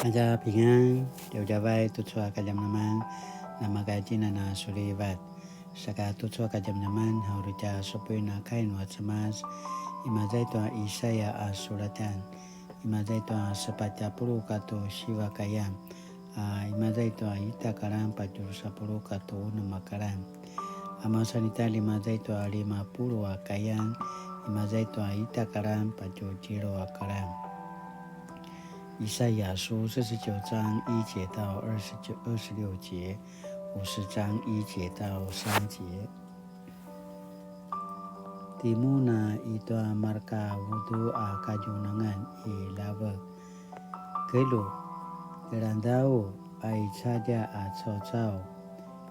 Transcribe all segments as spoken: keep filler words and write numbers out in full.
大家平安, djavadjavay tucu a kadjamadjaman, namakacin a nasulivat. Saka tucu a kadjamadjaman, a uri tja supuin a kai nua Cemas, imaza i tua Isaya a sulatan, imaza i tua sepatj a puluq katua siva a kayan, a imaza i tua ita a kalan patje drusa puluq katua unem a kalan. A masan ita, imaza i tua lima puluq a kayan, imaza i tua ita a kalan patje tjelu a kalan. 以赛亚书四十九章一节到二十九、二十六节，五十章一节到三节。Timun a i tua marka vudu a kadjunangan i lavek. Kelju, kilangdau a i cadja a caucau,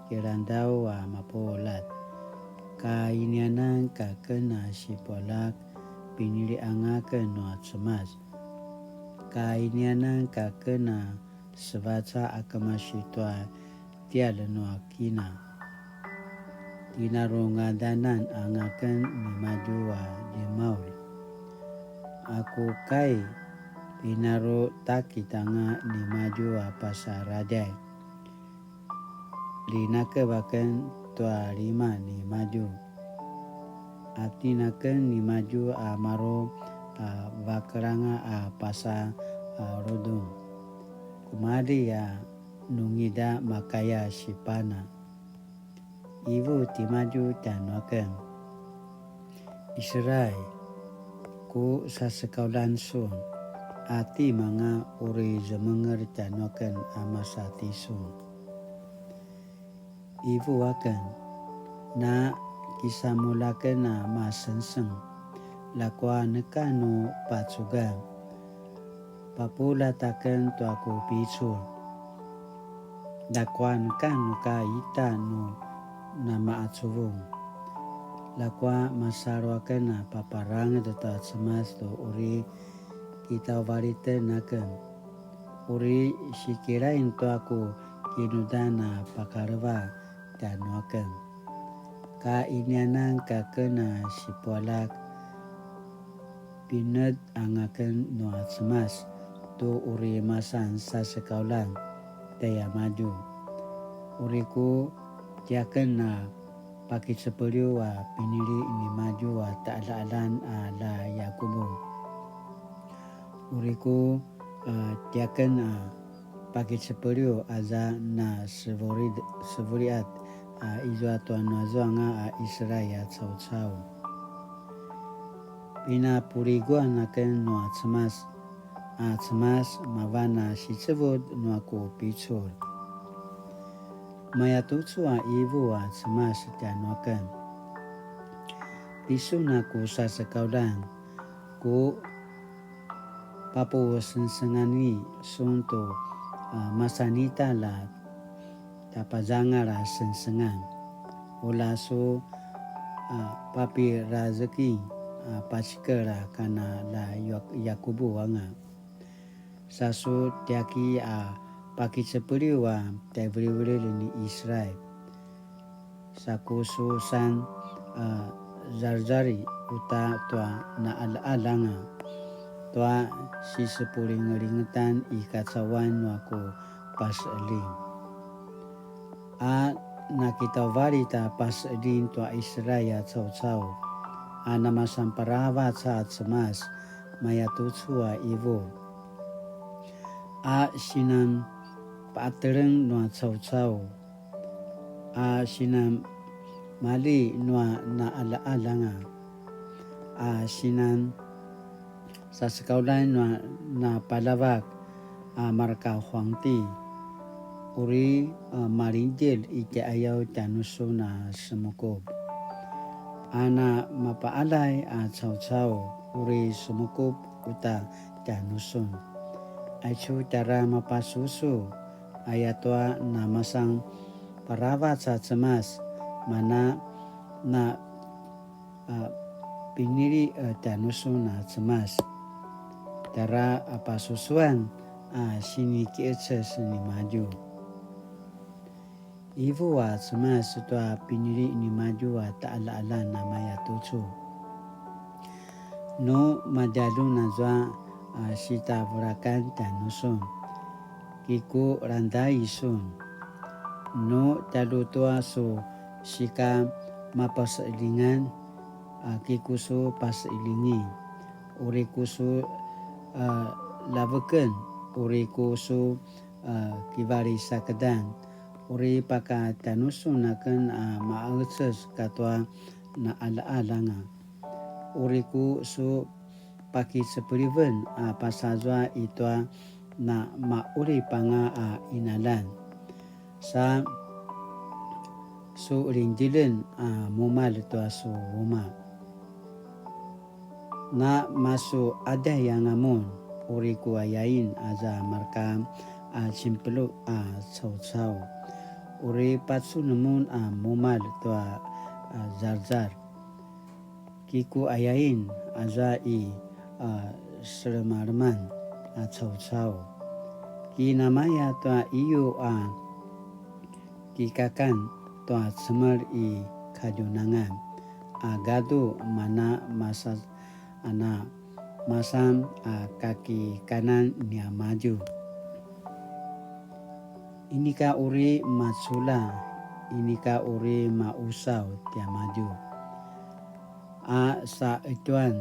kilangdau a mapuljat. Ka inianan ka ken a sipualjak, pinili anga ken nua Cemas. Ka inianan ka ken a sevaca a kemasi tua tjial nua kina. Tinarungadanan anga ken nimadju a djemaulj. A ku kai, tinarutakit anga nimadju a pasa radjay. Linakev aken tua lima nimadju. A tinaken nimadju a maru a vakelanga a pasa a rudung. Kumalji a nungida makaya sipana. Ivu timadju tjanuaken. Israel, ku sasekauljan sun, a timanga uri zemenger tjanuaken a masa tisun. Ivu aken, na kisamuljaken a masengseng, ljakua neka nu pacugan, papuljat aken tua ku picul. Ljakua neka nu ka ita nu namaqacuvung. Ljakua masalu aken a paparangez tua Cemas tu uri kitauvaliten aken. Uri sikilain tua ku kinudan a pakaleva tjanuaken. Ka inianan ka ken a sipualjak, pined anga ken nua Cemas tu uri masan sasekauljan tjaimadju. Uri ku tiaken a pakicepeliw a pinili nimadju a taqaljaqaljan a la Yakubu. Uri ku, a, tiaken a pakicepeliw aza na sevuri-, sevuliat a izua tua nuazuanga a Israel a caucau. Pinapuliguan aken nua Cemas, a Cemas mavan a sicevud nua ku picul. Mayatucu a ivu a Cemas tjanuaken. Tisun a ku sasekauljan, ku papusengsengani sun tu, a, masanitalj a tapazangal a sengsengan. Ula su, a, papirazeki, a, pacikel a kana la Yak-, Yakubu anga. Sa su tiaki a pakicepeliw a tjaivilivililj ni Israel. Sa ku su san, a, zarzari uta tua naqaljaqalj anga, tua sisepulingelingetan i kacauan nua ku paseqeljing. A nakitauvalit a paseqeljing tua Israel a caucau, a namasan paravac a Cemas, mayatucu a ivu. A sinan paqateleng nua caucau, a sinan mali nua naqaljaqalj anga, a sinan sasekauljan nua napaljavak a marka huangti, uri, a, malidjil i tjaiqayaw tjanusun a semukup. A namapaqaljay a caucau, uri semukup uta tjanusun. Aicu tjara mapasusu, ayatua namasan paravac a Cemas, mana na, a, pinili, a, tjanusun a Cemas. Tjara a pasusuan a sinikiqeces nimadju. Ivu a Cemas tua pinili nimadju a taqaljaqaljan a mayatucu. Nu madjaljun azua a sitavulakan tjanusun, Kiku randai sun. Nu tjalu tua su sika mapaselingan, a kiku su paselingi. Uri ku su, a, laveken, uri ku su, a, kivalisakedan. Uri paka tjanusun aken a maecez katua na alaalanga. Uri ku su pakicepeliven a pasazua i tua na maqulip anga a qinaljan. Sa su ljingdjeljen a mumalj tua su umaq. Na masu qadai anga mun, uri ku ayain aza marka a cinpelu a caucau. Uri pacun mun a mumalj tua, a, zarzar. Kiku ayain aza i, a, selemaleman a caucau. Kinamaya tua iyu a kikakan tua cemel i kadjunangan a gadu mana masa-, ana masan a kakikanan niamadju. Inika uri maculja, inika uri mausaw tiamadju. A saqetjuan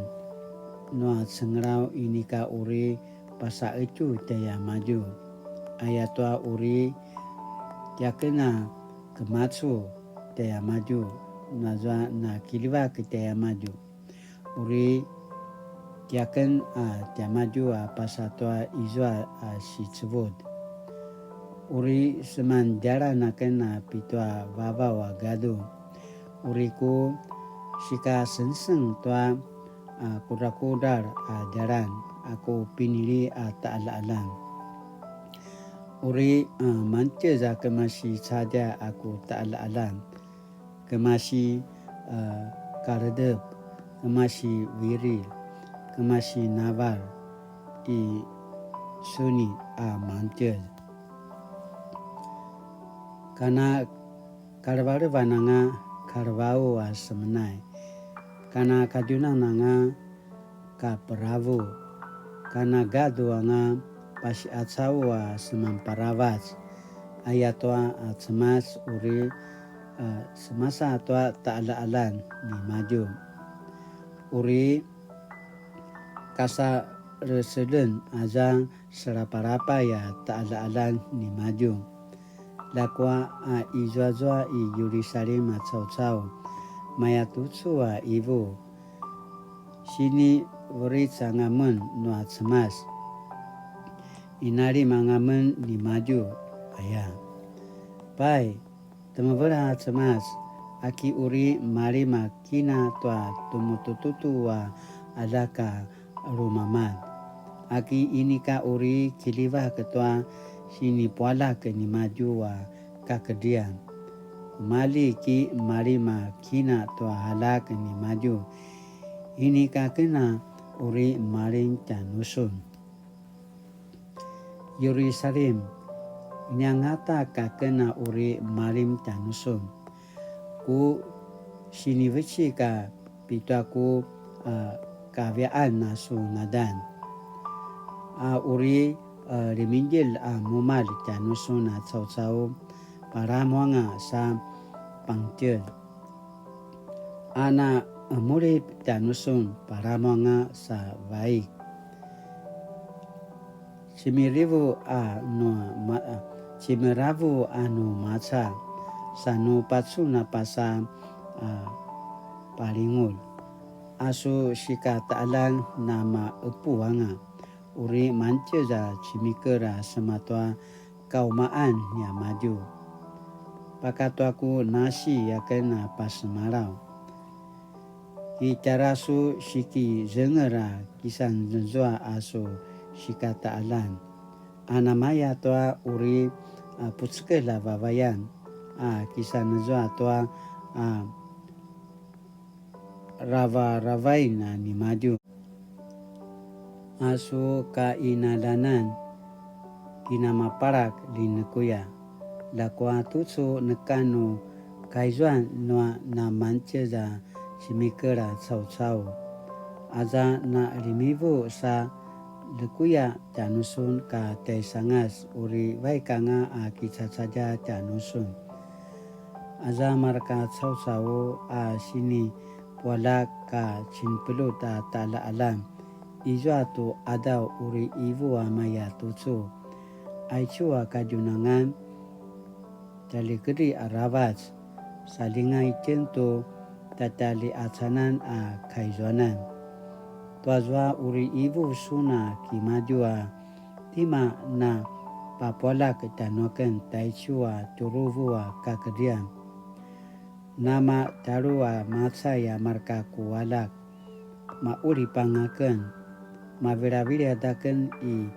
nua cengelaw inika uri pasaqetju tiamadju. Ayatua uri tiaken a kemacu tiamadju, nazua na kiljivak tiamadju. Uri tiaken a tiamadju a pasa tua izua a sicevud. Uri seman djalan aken a pitua vavaw a gadu. Uri ku sikasengseng tua a kudrakudral a djalan a ku pinili a taqaljaqaljan. Uri, a, mantjez a kemasi cadja a ku taqaljaqaljan. Kemasi, a, kaledep, kemasi viri, kemasi naval i suni a mantjez. Kana kalevalevan anga kalevau a semenay, kana kadjunan anga kaperavu, kana gadu anga pasiqacaw a semanparavac, ayatua a Cemas uri, a, semasa tua taqaljaqaljan nimadju. Uri kasaleselen aza selapalapay a taqaljaqaljan nimadju. Ljakua a izuazua i Yirusalim a caucau, mayatucu a ivu, siniveric anga men nua Cemas, inalim anga men nimadju, aya. Pai, temevela a Cemas, aki uri malim a kina tua tumutututu a aljak a lumamad. Aki inika uri kiljivak tua sinipualjak nimadju a kakedrian. Kumalji ki malim a kina tua aljak nimadju. Inika ken a uri malim tjanusun. Yirusalim, ini angata ka ken a uri malim tjanusun. Ku sinivecik a pitua ku, a, kaviaan a su ngadan. A uri, a, lemingdjilj a mumalj tjanusun a caucau, palamu anga sa pangtjez. A na emulip tjanusun, palamu anga sa vaik. Cimirivu a nu ma-, cimiravu a nu maca, sa nu pacun a pasa, a, palingulj. A su sikataqaljan na maepu anga, uri mantjez a cimikel a sema tua kaumaan niamadju. Pakatua ku nasi aken a pasemalaw. Kitjara su sikizengel a kisanzenzua a su sikataqaljan. A namaya tua uri, a, pucekelj a vavayan, a kisanzenzua tua, a, ravaravain a nimadju. A su kainaljanan, kinamapalak linekuya, ljakua tucu neka nu kaizuan nua namantjez a cimikel a caucau, aza na limivu sa lekuya tjanusun ka tjaisangas uri vaik anga a kicacadja tjanusun. Aza marka caucau a sinipualjak ka cinpelut a taqaljaqaljan, izua tu qadaw uri ivu a maya tucu. Aicu a kadjunangan, tjaljikedri aravac, saljinga itjen tu tjatjaljiqacanan a kaizuanan. Tuazua uri ivu sun a kimadju a tima na papualjak tjanuaken taicu a tjuruvu a kakedrian. Namatjalu a macay a marka ku aljak, maqulip anga aken, maviljaviljad aken i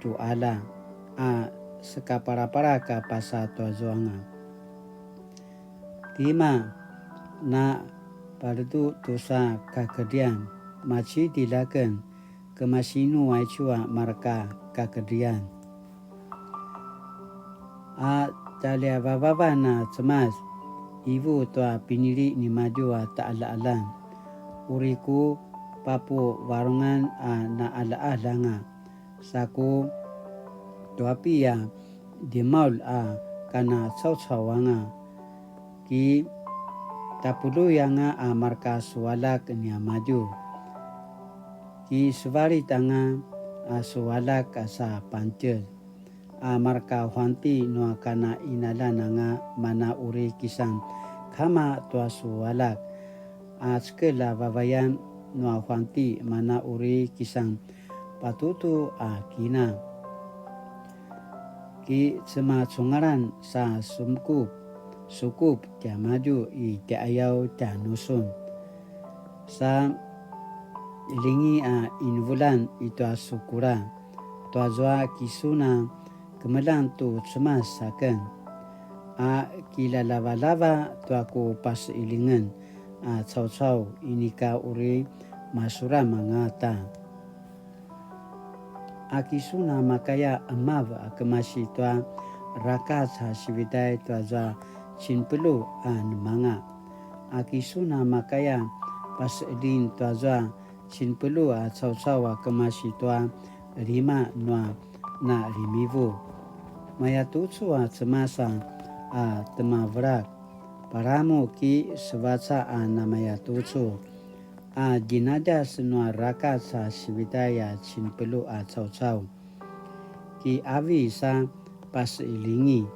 tjuqalja, a sekaparaparak a pasa tuazuanga. Tima na paledu tusa kakedrian, macidilj aken, kemasinu aicu a marka kakedrian. A tjaljavavavan a Cemas, ivu tua pinili nimadju a taqaljaqaljan. Uri ku papuvarungan a naqaljaqalj anga, saku tuapi a djemaulj a kanacaucau anga, ki tapuluy anga a marka su aljak niamadju. Ki sevalit anga a su aljak a sa pantjez. A marka huanti nua kana qinaljan anga mana uri kisan kama tua su aljak. A cekelj a vavayan nua huanti mana uri kisan patutu a kina. Ki cemacungalan sa sumkup, sukup tiamadju i tjaqayaw tjanusun. Sa lingi a invulan i tua sukula, tuazua ki sun a kemeljang tu Cemas aken. A kilalavalava tua ku paseqeljingen a caucau inika uri masuram angata. A ki sun a makaya qemav a kemasi tua rakac a sivitay tuazua cinpelu a nemanga. A ki sun a makaya paseqeljing tuazua cinpelu a caucau a kemasi tua lima nua na limivu. Mayatucu a Cemas a temavelak, palamu ki sevaca a namayatucu, a djinadjas nua rakac a sivitay a cinpelu a caucau. Ki avi sa paseqeljingi,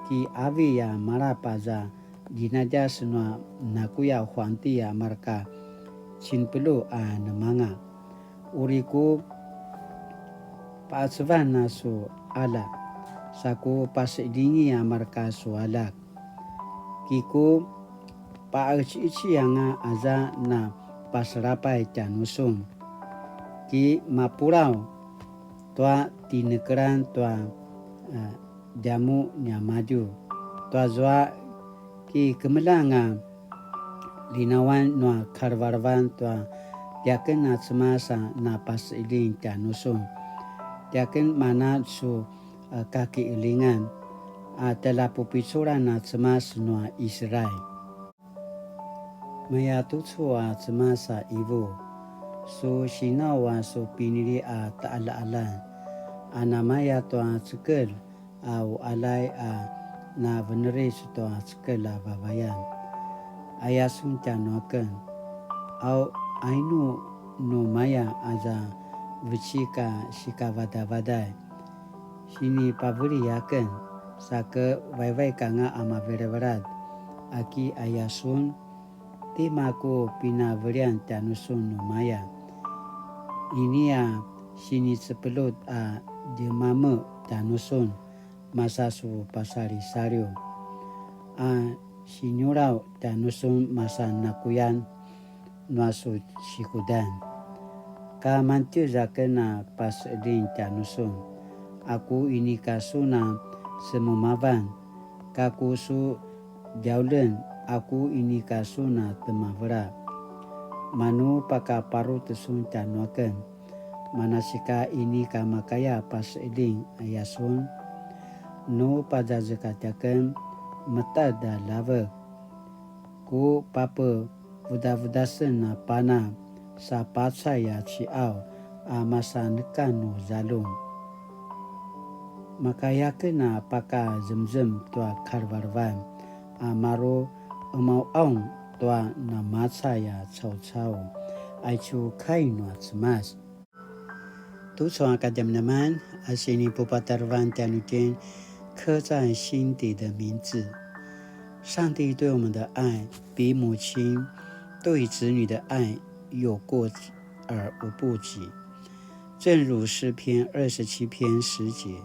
ki avi a malap aza djinadjas nua nakuya huanti a marka cinpelu a nemanga. Uri ku paqacevan a su aljak, sa ku paseqeljingi a marka su aljak. Ki ku paqeciqeci anga aza na paselapay tjanusun. Ki mapulaw tua tinekelan tua, a, djamuq niamadju. Tuazua ki kemeljang a linawan nua kalevelevan tua tiaken a Cemas a na paseqeljing tjanusun. Tiaken mana su, a, kakiqeljingan, a tjaljapupiculan a Cemas nua Israil. Mayatucu a Cemas a ivu, su sinaw a su pinili a taqaljaqaljan, a namaya tua cekelj a uqaljay a naveneric tua cekelj a vavayan. Aya sun tjanuaken, au ainu nu maya aza vecik a sikavadavaday? Sinipaveli aken, sa ke vaivaik anga a mavelavelad, aki aya sun? Tima ku pinavelian tjanusun nu maya? Ini a sinicepelut a djemameq tjanusun, masa su pasalisaliw, a siniulaw tjanusun masa nakuyan nua su sikudan. Ka mantjez aken a paseqeljing tjanusun, aku inika sun a semumavan, ka ku su djaulen, aku inika sun a temavela. Manu pakaparut sun tjanuaken, manasika inika makaya paseqeljing aya sun? Nu pazazekatj aken, metad a ljavek. Ku papevudavudasen a pana sa pacay a ciqaw, a masa neka nu zaljum. Makaya aken a pakazemzem tua kalevelevan a maru qemauqaung tua namacay a caucau. Aicu kai nua Cemas. Tucu a kadjamadjaman a sinipupatarevan tjanuitjen, 刻在心底的名字。上帝对我们的爱比母亲对子女的爱有过而无不及。正如诗篇二十七篇十节，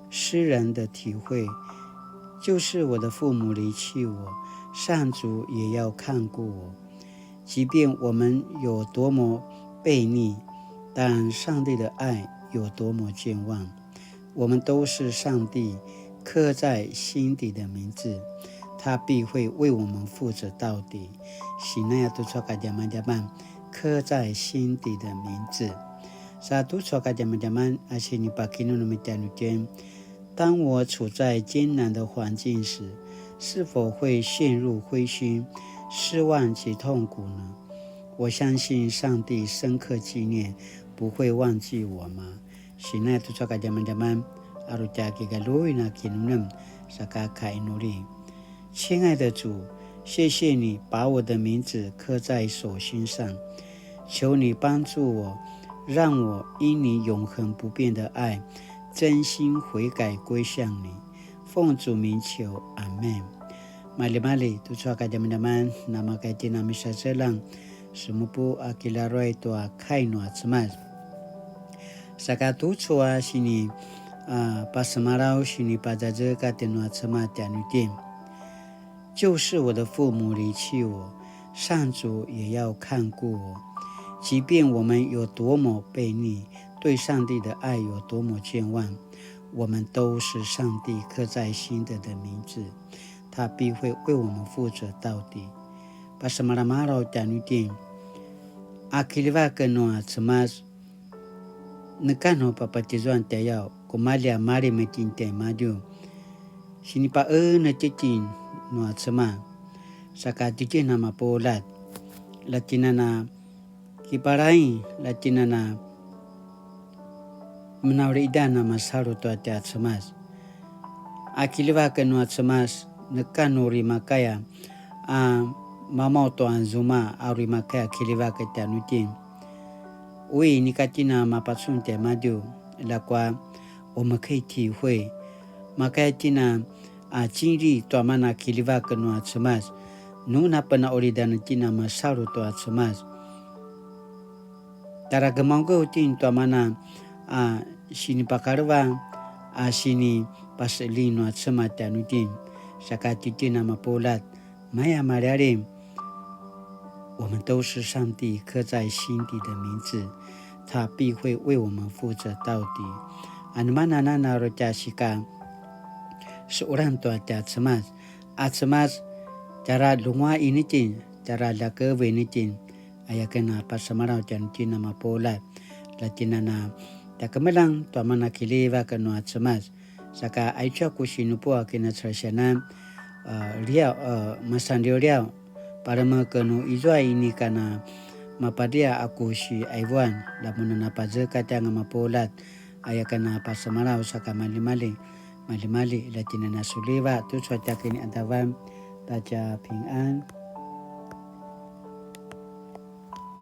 诗人的体会就是我的父母离弃我，上主也要看顾我。即便我们有多么悖逆，但上帝的爱有多么健忘。我们都是上帝刻在心底的名字，他必会为我们负责到底。Sinaya tucu a kadjamadjaman, 刻在心底的名字。Sa tucu a kadjamadjaman a sinipakinemnem tjanuitjen, 当我处在艰难的环境时，是否会陷入灰心、失望及痛苦呢？我相信上帝深刻纪念，不会忘记我吗？Sinaya tucu a kadjamadjaman, a uri tja kigaljuin a kinemnem, saka kainuli. 亲爱的主，谢谢你把我的名字刻在手心上，求你帮助我，让我因你永恒不变的爱，真心悔改归向你。奉主名求，阿们。Maljimalji, tucu a kadjamadjaman, namakaya itjen a misaseljang, semupu a kilaruay tua kai nua Cemas. Saka tucu a sini, a, pasemalaw sinipazazekatj nua Cemas tjanuitjen. 就是我的父母离弃我，上主也要看顾我。即便我们有多么悖逆，对上帝的爱有多么健忘，我们都是上帝刻在心底的名字，他必会为我们负责到底。Pasemalamalaw tjanuitjen, a kiljivak nua Cemas, neka nu papatjezuan tjayaw, kumalji a malim itjen tjaimadju. Sinipaqenetj itjen nua Cemas, saka titjen a mapuljat, la tjen a na kipalay, la tjen a na menaulidan a masalu tua tja Cemas. A kiljivak nua Cemas, neka nu uri makaya a mamaw tua zuma a uri makaya kiljivak tjanuitjen. Ui, inika tjen a mapacun tjaimadju, ljakua, 我们可以体会, makaya tjen a, a, 经历 tua mana kiljivak nua Cemas, nu napenaqulidan itjen a masalu tua Cemas. Tjara gemaugaw itjen tua mana, a, sinipakaleva, a, sinipaseqeljing nua Cemas tjanuitjen, saka titjen a mapuljat, maya maljialim, 我们都是上帝刻在心底的名字，他必会为我们负责到底。Anema anan a uri tja sika suqelan tua tja Cemas, a Cemas, tjara ljenguaqin itjen, tjara ljakeven itjen, aya ken a pasemalaw tjanuitjen a mapuljat, la tjen a na tja kemeljang tua mana kiljivak nua Cemas, saka aicu a ku sinupu a kinacalisianan, a, liaw, a, masanliawliaw, palemek nu izua inika na mapadia a ku siqaivuan, la mun a na pazekatj anga mapuljat, aya ken a pasemalaw saka maljimalji, maljimalji, la tjen a na suliva, tucu a tja kiniqadavan, ta tja pingan.